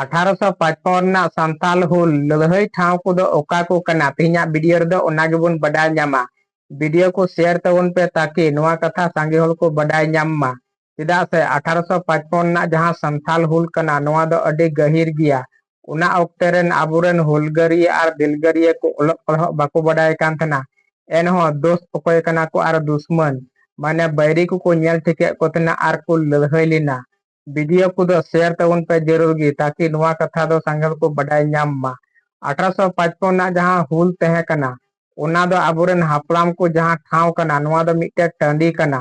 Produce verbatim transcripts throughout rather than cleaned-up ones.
ᱟᱴᱷᱟᱨᱚᱥᱚ ᱯᱟᱸᱪᱯᱚᱱ ᱨᱮᱱᱟᱜ ᱥᱟᱱᱛᱟᱞ ᱦᱩᱞ ᱞᱟᱹᱲᱦᱟᱹᱭ ᱴᱷᱟᱶ ᱠᱚᱫᱚ ᱚᱠᱟ ᱠᱚ ᱠᱟᱱᱟ? ᱛᱮᱦᱮᱧᱟᱜ ᱵᱷᱤᱰᱤᱭᱳ ᱨᱮᱫᱚ ᱚᱱᱟ ᱜᱮᱵᱚᱱ ᱵᱟᱰᱟᱭ ᱧᱟᱢᱟ᱾ ᱵᱷᱤᱰᱤᱭᱳ ᱠᱚ ᱥᱮᱭᱟᱨ ᱛᱟᱵᱚᱱ ᱯᱮ, ᱛᱟᱠᱤ ᱱᱚᱣᱟ ᱠᱟᱛᱷᱟ ᱥᱟᱸᱜᱮ ᱦᱚᱲ ᱠᱚ ᱵᱟᱰᱟᱭ ᱧᱟᱢ ᱢᱟ᱾ ᱪᱮᱫᱟᱜ ᱥᱮ ᱟᱴᱷᱟᱨᱚᱥᱚ ᱯᱟᱸᱪᱯᱚᱱ ᱨᱮᱱᱟᱜ ᱡᱟᱦᱟᱸ ᱥᱟᱱᱛᱟᱞ ᱦᱩᱞ ᱠᱟᱱᱟ, ᱱᱚᱣᱟ ᱫᱚ ᱟᱹᱰᱤ ᱜᱟᱹᱦᱤᱨ ᱜᱮᱭᱟ᱾ ᱚᱱᱟ ᱚᱠᱛᱮ ᱨᱮᱱ ᱟᱵᱚᱨᱮᱱ ᱦᱩᱞᱜᱟᱹᱨᱤᱭᱟᱹ ᱟᱨ ᱫᱤᱞᱜᱟᱹᱨᱤᱭᱟᱹ ᱠᱚ ᱚᱞᱚᱜ ᱯᱟᱲᱦᱟᱜ ᱵᱟᱠᱚ ᱵᱟᱰᱟᱭ ᱠᱟᱱ ᱛᱟᱦᱮᱱᱟ᱾ ᱮᱱᱦᱚᱸ ᱫᱳᱥ ᱚᱠᱚᱭ ᱠᱟᱱᱟ ᱠᱚ ᱟᱨ ᱫᱩᱥᱢᱟᱱ, ᱢᱟᱱᱮ ᱵᱟᱹᱭᱨᱤ ᱠᱚᱠᱚ ᱧᱮᱞ ᱴᱷᱤᱠᱮᱫ ᱠᱚ ᱛᱟᱦᱮᱱᱟ ᱟᱨ ᱠᱚ ᱞᱟᱹᱲᱦᱟᱹᱭ ᱞᱮᱱᱟ᱾ ᱵᱷᱤᱰᱤᱭᱳ ᱠᱚᱫᱚ ᱥᱮᱭᱟᱨ ᱛᱟᱵᱚᱱ ᱯᱮ ᱡᱟᱹᱨᱩᱲ ᱜᱮ, ᱛᱟᱠᱤ ᱱᱚᱣᱟ ᱠᱟᱛᱷᱟ ᱫᱚ ᱥᱟᱸᱜᱮ ᱦᱚᱲ ᱠᱚ ᱵᱟᱰᱟᱭ ᱧᱟᱢ ᱢᱟ᱾ ᱟᱴᱷᱟᱨᱚᱥᱚ ᱯᱟᱸᱪᱯᱚᱱ ᱨᱮᱱᱟᱜ ᱡᱟᱦᱟᱸ ᱦᱩᱞ ᱛᱟᱦᱮᱸ ᱠᱟᱱᱟ, ᱚᱱᱟ ᱫᱚ ᱟᱵᱚᱨᱮᱱ ᱦᱟᱯᱲᱟᱢ ᱠᱚ ᱡᱟᱦᱟᱸ ᱴᱷᱟᱶ ᱠᱟᱱᱟ, ᱱᱚᱣᱟ ᱫᱚ ᱢᱤᱫᱴᱮᱱ ᱴᱟᱺᱰᱤ ᱠᱟᱱᱟ᱾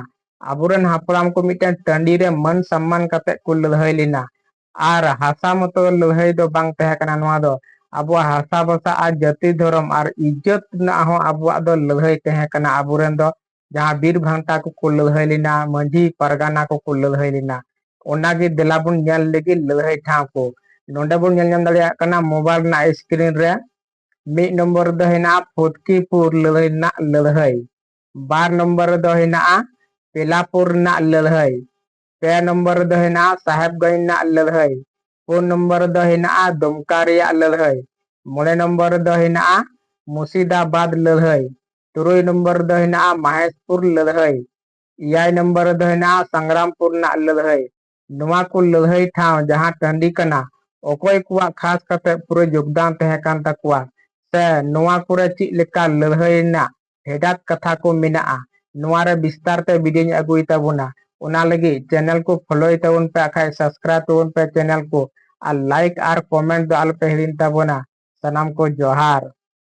ᱟᱵᱚᱨᱮᱱ ᱦᱟᱯᱲᱟᱢ ᱠᱚ ᱢᱤᱫᱴᱮᱱ ᱴᱟᱺᱰᱤ ᱨᱮ ᱢᱟᱹᱱ ᱥᱚᱢᱢᱟᱱ ᱠᱟᱛᱮ ᱠᱚ ᱞᱟᱹᱲᱦᱟᱹᱭ ᱞᱮᱱᱟ᱾ ᱟᱨ ᱦᱟᱥᱟ ᱢᱚᱛᱚ ᱞᱟᱹᱲᱦᱟᱹᱭ ᱫᱚ ᱵᱟᱝ ᱛᱟᱦᱮᱸ ᱠᱟᱱᱟ᱾ ᱱᱚᱣᱟ ᱫᱚ ᱟᱵᱚᱣᱟᱜ ᱦᱟᱥᱟ ᱵᱷᱟᱥᱟ ᱟᱨ ᱡᱟᱹᱛᱤ ᱫᱷᱚᱨᱚᱢ ᱟᱨ ᱤᱡᱽᱡᱚᱛ ᱨᱮᱱᱟᱜ ᱦᱚᱸ ᱟᱵᱚᱣᱟᱜ ᱫᱚ ᱞᱟᱹᱲᱦᱟᱹᱭ ᱛᱟᱦᱮᱸ ᱠᱟᱱᱟ᱾ ᱟᱵᱚᱨᱮᱱ ᱫᱚ ᱡᱟᱦᱟᱸ ᱵᱤᱨ ᱵᱷᱟᱱᱴᱟ ᱠᱚᱠᱚ ᱞᱟᱹᱲᱦᱟᱹᱭ ᱞᱮᱱᱟ, ᱢᱟᱹᱡᱷᱤ ᱯᱟᱨᱜᱟᱱᱟ ᱠᱚᱠᱚ ᱞᱟᱹᱲᱦᱟᱹᱭ ᱞᱮᱱᱟ, ᱚᱱᱟᱜᱮ ᱫᱮᱞᱟ ᱵᱚᱱ ᱧᱮᱞ ᱞᱟᱹᱜᱤᱫ ᱞᱟᱹᱲᱦᱟᱹᱭ ᱴᱷᱟᱶ ᱠᱚ᱾ ᱱᱚᱰᱮ ᱵᱚᱱ ᱧᱮᱞ ᱧᱟᱢ ᱫᱟᱲᱮᱭᱟᱜ ᱠᱟᱱᱟ ᱢᱳᱵᱟᱭᱤᱞ ᱨᱮᱱᱟᱜ ᱥᱠᱨᱤᱱ ᱨᱮ᱾ ᱢᱤᱫ ᱱᱚᱢᱵᱚᱨ ᱨᱮᱫᱚ ᱦᱮᱱᱟᱜᱼᱟ ᱯᱷᱩᱛᱠᱤᱯᱩᱨ ᱞᱟᱹᱲᱦᱟᱹᱭ ᱨᱮᱱᱟᱜ ᱞᱟᱹᱲᱦᱟᱹᱭ, ᱵᱟᱨ ᱱᱚᱢᱵᱚᱨ ᱨᱮᱫᱚ ᱦᱮᱱᱟᱜᱼᱟ ᱯᱮᱞᱟᱯᱩᱨ ᱨᱮᱱᱟᱜ ᱞᱟᱹᱲᱦᱟᱹᱭ, ᱯᱮ ᱱᱚᱢᱵᱚᱨ ᱨᱮᱫᱚ ᱦᱮᱱᱟᱜᱼᱟ ᱥᱟᱦᱮᱵᱽᱜᱚᱸᱡᱽ ᱨᱮᱱᱟᱜ ᱞᱟᱹᱲᱦᱟᱹᱭ, ᱯᱩᱱ ᱱᱚᱢᱵᱚᱨ ᱨᱮᱫᱚ ᱦᱮᱱᱟᱜᱼᱟ ᱫᱩᱢᱠᱟ ᱨᱮᱭᱟᱜ ᱞᱟᱹᱲᱦᱟᱹᱭ, ᱢᱚᱬᱮ ᱱᱚᱢᱵᱚᱨ ᱨᱮᱫᱚ ᱦᱮᱱᱟᱜᱼᱟ ᱢᱩᱨᱥᱤᱫᱟᱵᱟᱫᱽ ᱞᱟᱹᱲᱦᱟᱹᱭ, ᱛᱩᱨᱩᱭ ᱱᱚᱢᱵᱚᱨ ᱨᱮᱫᱚ ᱦᱮᱱᱟᱜᱼᱟ ᱢᱟᱦᱮᱥᱯᱩᱨ ᱞᱟᱹᱲᱦᱟᱹᱭ, ᱮᱭᱟᱭ ᱱᱚᱢᱵᱚᱨ ᱨᱮᱫᱚ ᱦᱮᱱᱟᱜᱼᱟ ᱥᱟᱝᱜᱨᱟᱢᱯᱩᱨ ᱨᱮᱱᱟᱜ ᱞᱟᱹᱲᱦᱟᱹᱭ᱾ ᱱᱚᱣᱟ ᱠᱚ ᱞᱟᱹᱲᱦᱟᱹᱭ ᱴᱷᱟᱶ ᱡᱟᱦᱟᱸ ᱴᱟᱺᱰᱤ ᱠᱟᱱᱟ, ᱚᱠᱚᱭ ᱠᱚᱣᱟᱜ ᱠᱷᱟᱥ ᱠᱟᱛᱮ ᱯᱩᱨᱟᱹ ᱡᱳᱜᱽᱫᱟᱱ ᱛᱟᱦᱮᱸ ᱠᱟᱱ ᱛᱟᱠᱚᱣᱟ, ᱥᱮ ᱱᱚᱣᱟ ᱠᱚᱨᱮ ᱪᱮᱫ ᱞᱮᱠᱟ ᱞᱟᱹᱲᱦᱟᱹᱭ ᱨᱮᱱᱟᱜ ᱯᱷᱮᱰᱟᱛ ᱠᱟᱛᱷᱟ ᱠᱚ ᱢᱮᱱᱟᱜᱼᱟ, ᱱᱚᱣᱟ ᱨᱮ ᱵᱤᱥᱛᱟᱨ ᱛᱮ ᱵᱷᱤᱰᱤᱭᱳᱧ ᱟᱹᱜᱩᱭ ᱛᱟᱵᱚᱱᱟ᱾ ᱚᱱᱟ ᱞᱟᱹᱜᱤᱫ ᱪᱮᱱᱮᱞ ᱠᱚ ᱯᱷᱚᱞᱳᱭ ᱛᱟᱵᱚᱱ ᱯᱮ, ᱟᱠᱷᱟᱡ ᱥᱟᱵᱥᱠᱨᱟᱭᱤᱵ ᱛᱟᱵᱚᱱ ᱯᱮ ᱪᱮᱱᱮᱞ ᱠᱚ, ᱟᱨ ᱞᱟᱭᱤᱠ ᱟᱨ ᱠᱚᱢᱮᱱᱴ ᱫᱚ ᱟᱞᱚᱯᱮ ᱦᱤᱲᱤᱧ ᱛᱟᱵᱚᱱᱟ᱾ ᱥᱟᱱᱟᱢ ᱠᱚ ᱡᱚᱦᱟᱨ᱾